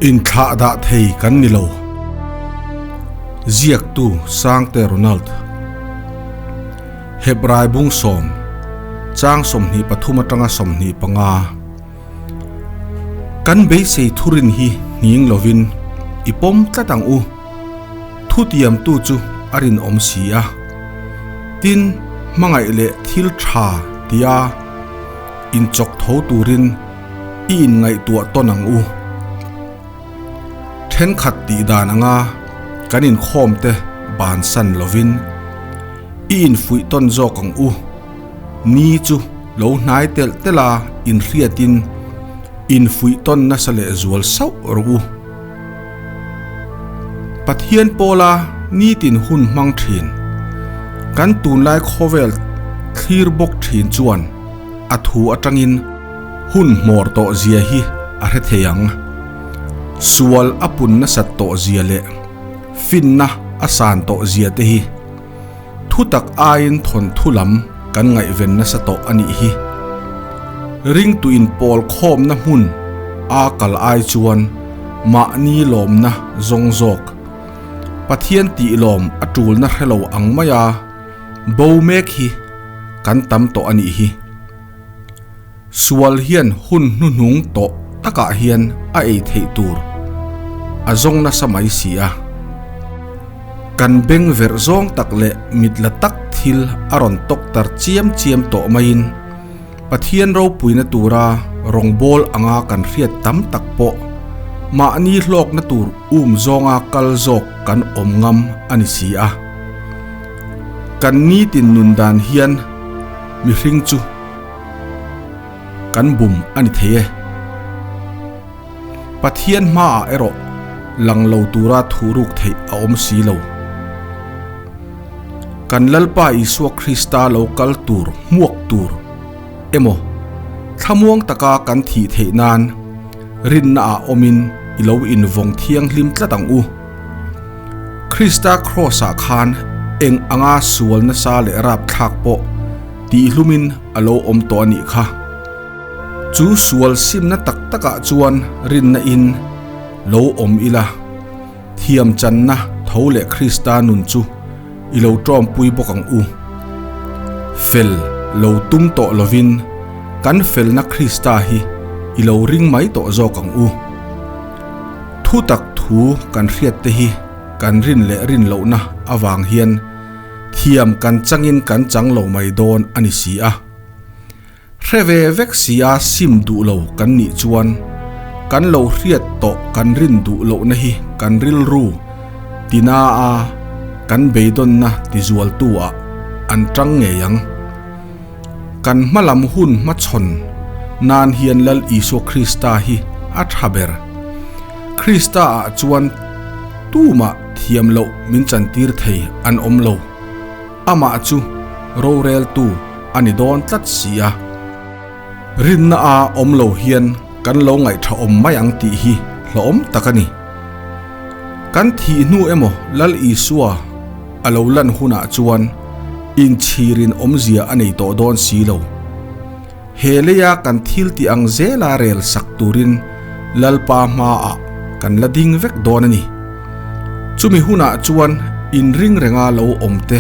Inthlah dah thei kan ni lo. Ziaktu Sangte Ronald. Hebrai bung sawm, chang 23 atanga 25. Kan beisei thurin hi hning lovin i pawm tlat ang u. Thutiamtu chu a rinawm si a. Tin, hmangaih leh thil tha tia inchawk tho turin i inngaihtuah tawn ang u. Thenkhat tih dan anga kan inkhawm te bansan lovin i infuih tawn zawk ang u. Ni chu lo hnai telh telh a inhriatin infuih tawn nasa leh zual sauh rawh u. Pathian pawla nitin hun hmang thin, kan tunlai khawvel thlir bawk thin chuan a thu atangin hun hmawr tawh zia hi a hre thei ang. Sual a pun nasat tawh zia leh finna a san tawh zia te hi thutak aiin thawnthu lam kan ngaihven nasa tawh a nih hi. Ringtuin pawl khawmna hmun a kal ai chuan mahni lawmna zawng zawk Pathian tih lawm a tulna hrelo ang maia bo mek hi kan tam tawh a nih hi. Sual hian hun hnuhnung tawh takah hian a ei theih tur a zawng nasa mai si a. Kan beng verh zawng tak leh mit la tak thil a rawn tawk tar chiam chiam tawh maiin Pathian ropuina tura rawngbâwl anga kan hriat tam tak pawh mahni hlawkna tur um zawnga kal zawk kan awm ngam a ni si a. Kan nitin nun dan hian mihring chu kan bum a ni thei e. Pathian hmaah erawh lang lo tura thuruk theih a awm si lo. Kan Lalpa Isua Krista lo kal tur hmuak tur emaw thlamuang taka kan thih theih nan rinnaah awmin i lo invawng thianghlim tlat ang u. Krista Kraws-ah khan eng anga sual nasa leh rapthlak pawh tihlumin a lo awm tawh a nih kha. Chu sual simna tak takah chuan rinna in lo awm ila, thiam channa tho leh Krista nun chu i lo tawmpui bawk ang u. Fel lo tum tawh lovin kan felna Krista hi i lo ring mai tawh zawk ang u. Thutak thu kan hriat te hi kan rin leh rin lohna avang hian thiam kan changin kan chang lo mai dawn a ni si a. Hre ve vek si a sim duh lo kan nih chuan kan lo hriat tawh kan rin duh lohna hi kan rilru tina a kan beidawnna tizualtu ah an tang ngei ang. Kan hmalam hun hmachhawn nan hian Lal Isua Krista hi a tha ber. Krista ah chuan tumah thiam loh min chantir thei an awm lo. Amah chu roreltu a ni dawn tlat si a. Rinna a awm lo hian kan lo ngaihṭha awm mai ang tih hi hlawhawm tak a ni. Kan thih hnu emaw Lal Isua a lo lan hunah chuan inchhirin awmzia a nei tawh dawn si lo. He leia kan thil tih ang zela rel sak turin Lalpa hmaah kan la ding vek dawn a ni. Chumi hunah chuan inring renga lo awm te,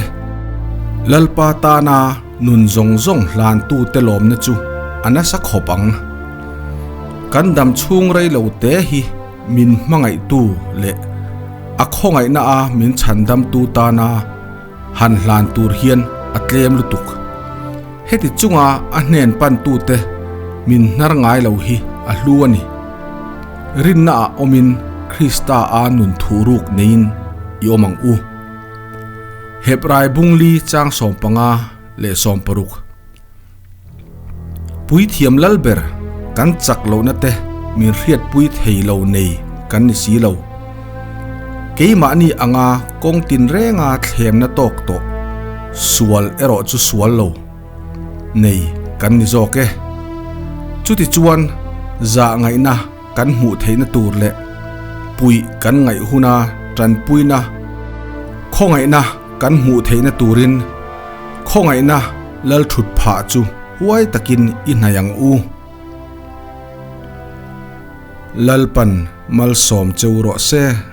Lalpa tana nun zawng zawng hlantute lawmna chu a nasa khawp ang. Kan dam chhung rei lo te hi min hmangaihtu leh a khawngaihna a min chhandamtu tana han hlan tur hian a tlem lutuk. Heti chunga a hnen pantute min hnar ngai lo hi a hlu a ni. Rinna ah awmin Krista a nun thuruk neiin i awm ang u. Hebrai bungli chang 15 leh 16. Puithiam Lalber kan chak lohna te min hriatpui thei lo nei kan ni si lo. Keimahni anga kawng tinrenga thlemna tawk tawh sual erawh chu sual lo nei kan ni zawk e. Chutichuan zah ngaihna kan hmuh theihna tur leh puih kan ngaih huna tanpuina khawngaihna kan hmuh theihna turin khawngaihna Lal thut phah chu huai takin i hnaih ang u. Lalpan malsawm cheu rawh se.